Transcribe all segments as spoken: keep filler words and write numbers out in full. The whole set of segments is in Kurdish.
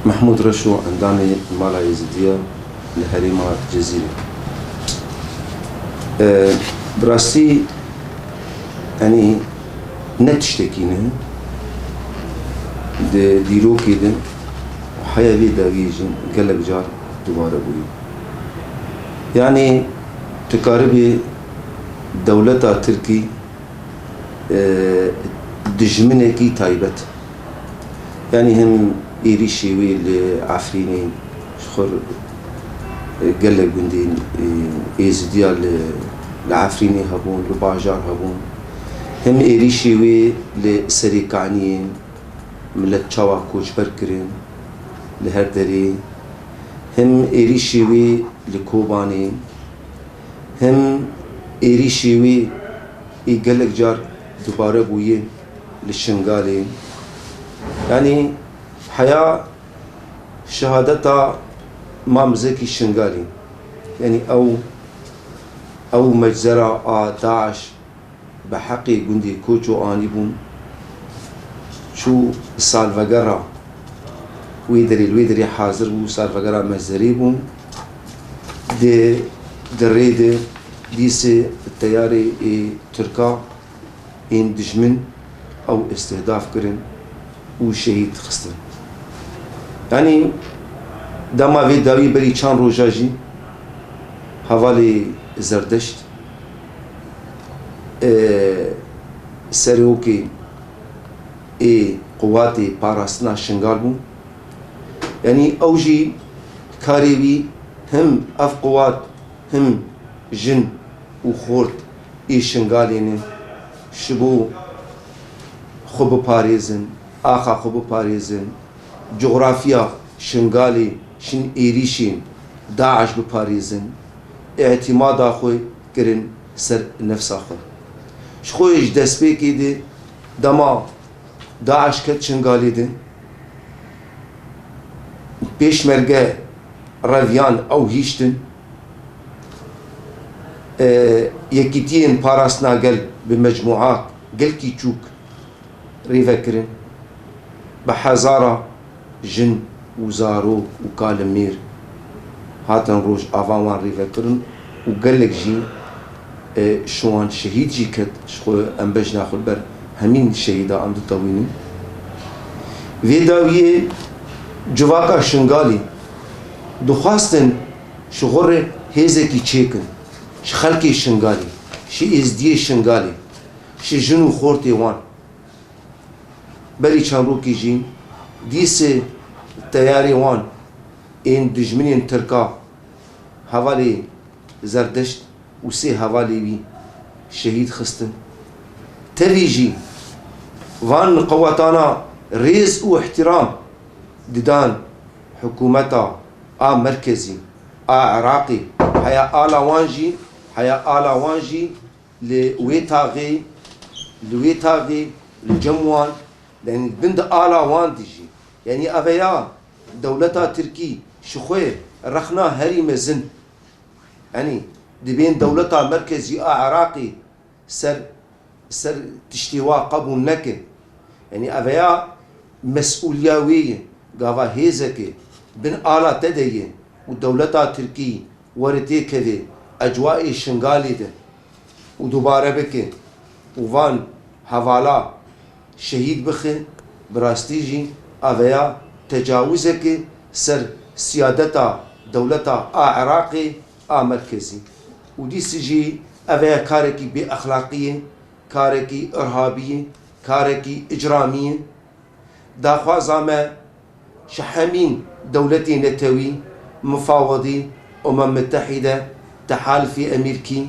Mehmûd Reşo, endamê Mala Êzidiya li herêma Cezîrê. E, bi rastî, enî ne tiştekî ne. Di dîrokê de heya vê dawiyê jî gelek car dubare bûye. Yanî tu karibî dewleta Tirkî, e, dijminekî taybet. Yanî him êrîşê wê li Efrînê, ji xwe, e, gelek gundên, e, Êzidiya li, li Efrînê hebûn, li bajar hebûn. Him êrîşê wê li Serê Kaniyê, milet çawa koçber kirin li her derê. Him êrîşê wê li Kobanê, him êrîşê wê ê gelek car dubare bûye li Şingalê. Yanî heya şehadeta Mam Zekî Şingalî. Yanî ew, ew meczera a DAIŞ bi heqê gundê Koço anîbûn. Çû salvegera wê derê, li wê derê hazir bû, salvegera meczerê bû. Di, di rê de dîsê teyarê ê Tirka ên dijmin ew îstihdaf kirin û şehîd xistin. Yanî dema vê dawî berî çend roja jî hevalê Zerdeşt, e, serokê ê quwatê parastina Şingal bû. Yanî ew jî karê wî him ev quwat, him jin û xort ê Şingalê ne, ji bo xwe biparêzin, axa xwe biparêzin, coxrafiya Şingalê, şin êrîşên DAIŞ biparêzin, îtîmada xwe kirin ser nefsa xwe. Ji xwe ji destpêkê de dema DAIŞ ket Şingalê de, pêşmerge reviyan ew hiştin, e, yekîtiyên parastina gel bi mecmûa gelkî çûk rêve kirin. Bi hezara jin û zarok û kalimêr hatin Rojava wan rêve kirin û gelek jî, e, ji wan şehîd jî ket, ji xwe em bejna xwe li ber hemîn şehîda em ditewînin. Vê dawiyê civaka Şingalî dixwastin ji xwe re hêzekî çêkin, ji xelkê Şingalî, ji êzdiyê Şingalê, ji jin û xortê wan. Berî çend rokî jî dîsê teyarê wan ên dijminên Tirka hevalê Zerdeşt û sê hevalê wî şehîd xistin. Tevî jî van qewetana rêz û îhtîram didan hikûmeta a merkezî a Iraqê, heya ala wan jî, heya ala wan jî li wê taxê, li wê taxê, li cem wan, yanî bin di ala wan dijî. Yanî ev ya dewleta Tirkî ji xwe rexna herî mezin, yanî dibên dewleta merkezî a Iraqê ser, ser tiştê wa qebûl neke. Yanî ev ya mesûliya wê ye, gava hêzeke bin ala te de ye û dewleta Tirkî were têkeve ecwaê Şingalê de û dubare bike û van hevala şehîd bixe, bi rastî jî ev ya tecawizeke ser siyadeta dewleta a Iraqê a merkezî. Û dîsî jî ev ya karekî bêexlaqî ye, karekî irhabî ye, karekî îcramî ye. Daxwaza me ji hemîn dewletên netewî, mifawedî, Umem Mitehîde, Tehalifê Emerîkî,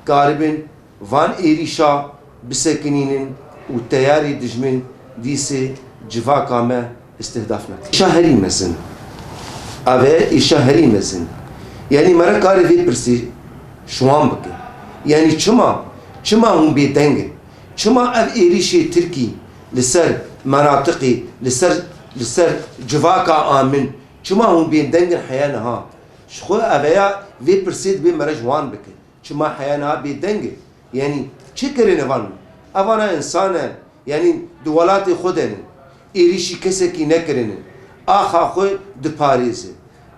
karibin van êrîşa bisekinînin û teyarê dijmin dîsê civaka me îstihdaf nekin. Îşa herî mezin. Ev e îşa herî mezin. Yanî mere karê vê pirsê ji wan bike. Yanî çima, çima hûn bêdeng in? Çima ev êrîşê Tirkî li ser menatiqê, li ser, li ser civaka a min, çima hûn bêdeng in heya niha? Ji xwe ev ya vê pirsê dibê mere ji wan bike. Çima heya niha bêdeng in? Yanî çi kirine van? Evana însan e, yanî di welatê xwe de ne. Êrîşî kesekî nekirine. Axa xwe diparêze,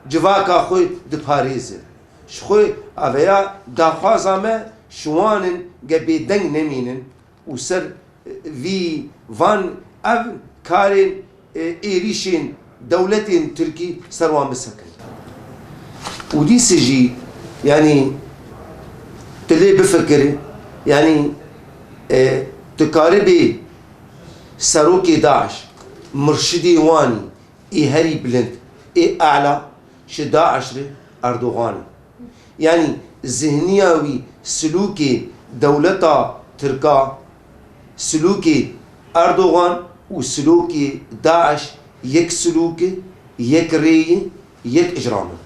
civaka xwe diparêze. Ji xwe aveya daxwaza me ji wan in ge bêdeng nemînin û ser, e, vî van ev karên, e, êrîşên dewletên Tirkî ser wan bisekin. Û dîse jî, yanî, tu lê bifikirî, yanî, e, tu karibî serokê DAIŞ, mirşidê wan î, ê herî bilind, ê a'la ji DAIŞ re Erdogan e. Yanî zihniya wî, silûkê dewleta Tirka, silûkê Erdogan û silûkê DAIŞ yek silûk e, yek rê ye, yek icram e.